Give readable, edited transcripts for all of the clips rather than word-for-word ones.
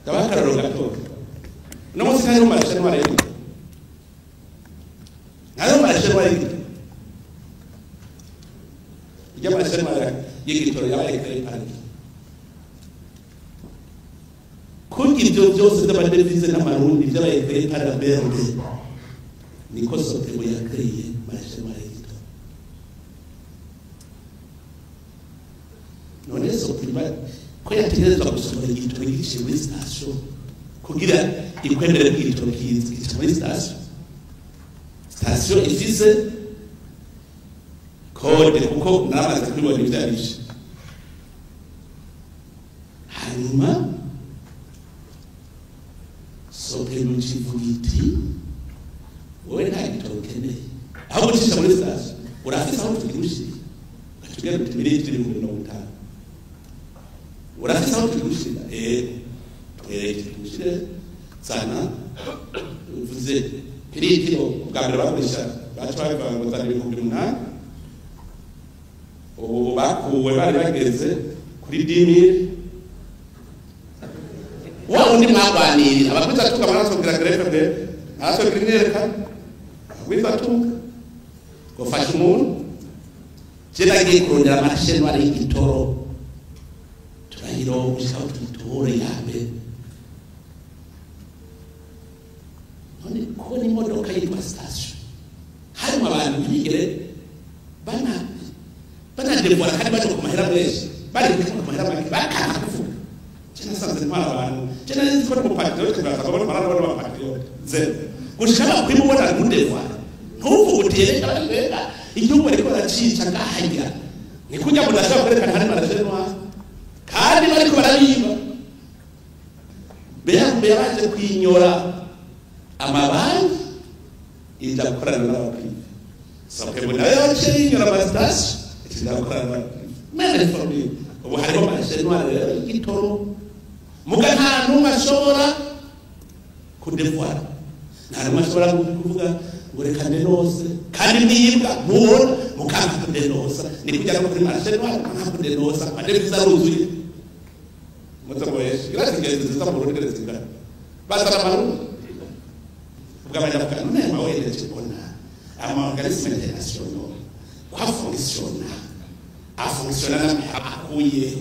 Ndabakararo gato. No munsi hari marché noir y'igitoro. Hari marché noir y'igitoro. Ijya marché noir y'igitoro yabaye créé par kuko ibyo byose by'amadevize n'amarundi byabaye créé par la BRD. Niko Sopebu yakreye marché noir y'igitoro. None Sopebu ko yategerezwa gusohora igitoro giciye muri station kugira ikwemere ko igitoro kica muri station. Station ifise kode kuko naramaze kubibona ivyabishe. Hanyuma Sopebu ivuga iti wowe nta gitoro ukeneye, aho gucisha muri station urafise aho tukigushira, ugatubwira uti miliyoni 50. Urafise aho tukigushira? Ego, twereke tugushire sana. Uvuze piritiro bwa mbere bakoresha baca babivuga ngo zana 8,000, ubu bakuwe bari bageze kuri 10,000. Wa undi mwagwanirira abakwiza tuka maraso kugira greffe de aso grinereka abakwiza tuka gufasha umuntu. Je nagiye kurondera marché noir y'igitoro turahiro gushika aho tuyitore yabe. None ko n'imodoka yitwa station harimo abantu ntibigere banadevora kandi baje ku mahera menshi, bari ku mahera make bakanga kuvuga. Je nasanze ntwara abantu, je nari nzi ko ndi umupatriote, nkaza kubona marara n'abapatriote zero gushika bakwimubona ntudevora ntuvuge uti reka reka igihugu bariko baracica ngahajya ni kujya ngo ndashaka kwerekana hari marché noir kandi bariko barabiba. Beyambe yaje kwinyora amabanki ija gukorana n'abaprive. Sopebu nayo yaje yinyora amasitasiyo ija gukorana n'abaprive. Mene famille ubu hariho marché noir rero y'igitoro muga nta n'umwe ashobora kudevora, nta n'umwe ashobora kuvuga ngo reka ndenose kandi nibwa ntubona mukanga kudenosa. Ni kujya no kuri marché noir mukanga kudenosa amadevize aruzuye. Mutoboyeshe gratis ziza mu Burundi zingana bazana amarundi ubwo none mawereje bona ama organisme international kwa fonctionna a fonctionna akuye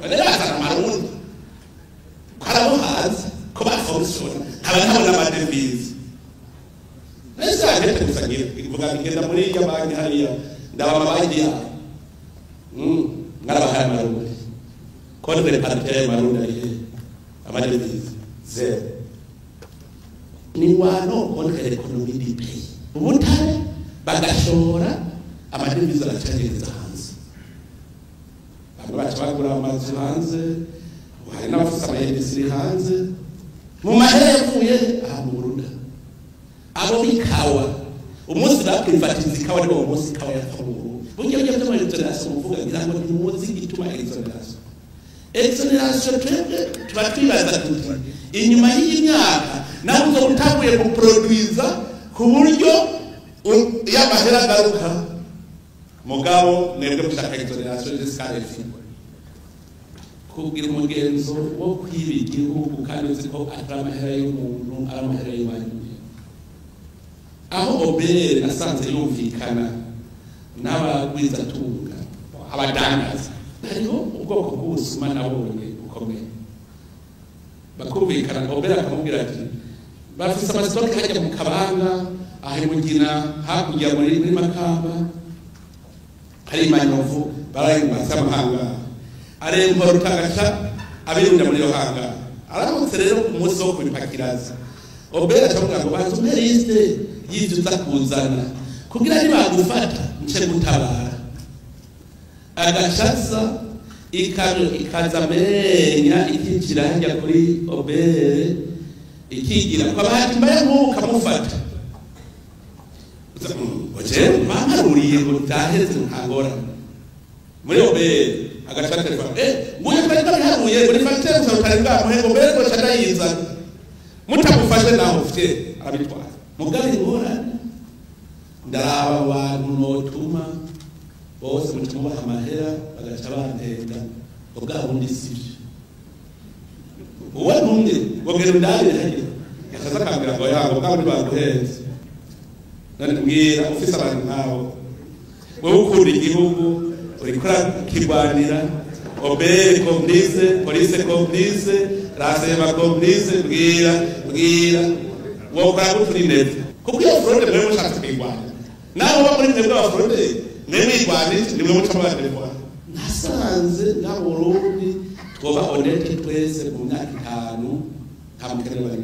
none bazana amarundi karabo hazi ko ba fonctionna haba ntabona amadevize. Nese agete gusagira ivuga bigenda muri ya banki hariya ndaba amabanki ya ngarabahaye amarundi konti repartiere marundi ari amadevize zero. Ni wano contre l'économie du pays. Ubutare bagashora amadevize aracagereza hanze, bamwe baca bagura amazu hanze, hari n'abafise amayedisiri hanze mu mahera yavuye aha mu Burundi. Abo bikawa umunsi baprivatiza ikawa niwo munsi ikawa yapfa mu Burundi. Burya burya byo muri exoneration muvuga ngira ngo ntimuzi igituma exoneration. Exoneration twebwe tuba twibaza tuti inyuma y'iyi myaka nawe uzoba utanguye guproduiza ku buryo y'amahera agaruka. Mugabo mwebwe mushaka exoneration jusqu'à l'infini. Kugira umugenzo wo kwiba igihugu kandi uzi ko atari amahera y'umuntu ari amahera y'iwanyu. Aho Obere nasanze yumvikana n'abagwizatunga abadandaza, hariho ubwoko bw'ubusuma nabonye bukomeye. Bakumvikana Obere akamubwira ati bafise amasitoke hajya mu Kabanga aho Mugina hakurya muri Makamba hari Manyovu barayimba samahanga aremba rutagaca abirunda muri yohanga. Aramutse rero ku munsi wo kubipakiraza Obere acamubwira ngo banza umpe liste y'ivyo uza kuzana kugira nibagufata nce gutabara. Agacaza ikamyo ikaza menya ikinjira hajya kuri Obere ikigira kwa bahati mbaya nk'uko kamufata oje bamaruriye ngo byaheze ntangora muri Obere agaca telefone nguye twari twabiharuye muri facture gusa utari bwamuhe ngo mbere ngo cadayiza mutamufashe naho fye arabitwara. Mugabe ingorane ndaraba abantu notuma bose mutima amahera bagaca bantenda ubwa bundi sivyo. Uwo Ntumye ngo genda undabire hariya, akaza akambwira ngo yago bwa bundi baguhenze. None mbwira, ufise abantu nk'abo, wewe ukunda igihugu, uriko urakirwanira, OBR complice, police complice, renseignement complice, mbwira, mbwira, wokora gute uri neza? Kuko iyo fraude mwe mushatse kuyirwanya, naho uba muri mwebwe aba fraude mwe mwirwanije, nimwe muca mubadevoa. Nasanze nka Burundi twoba honnête twese, mu myaka 5 nta mukene bari.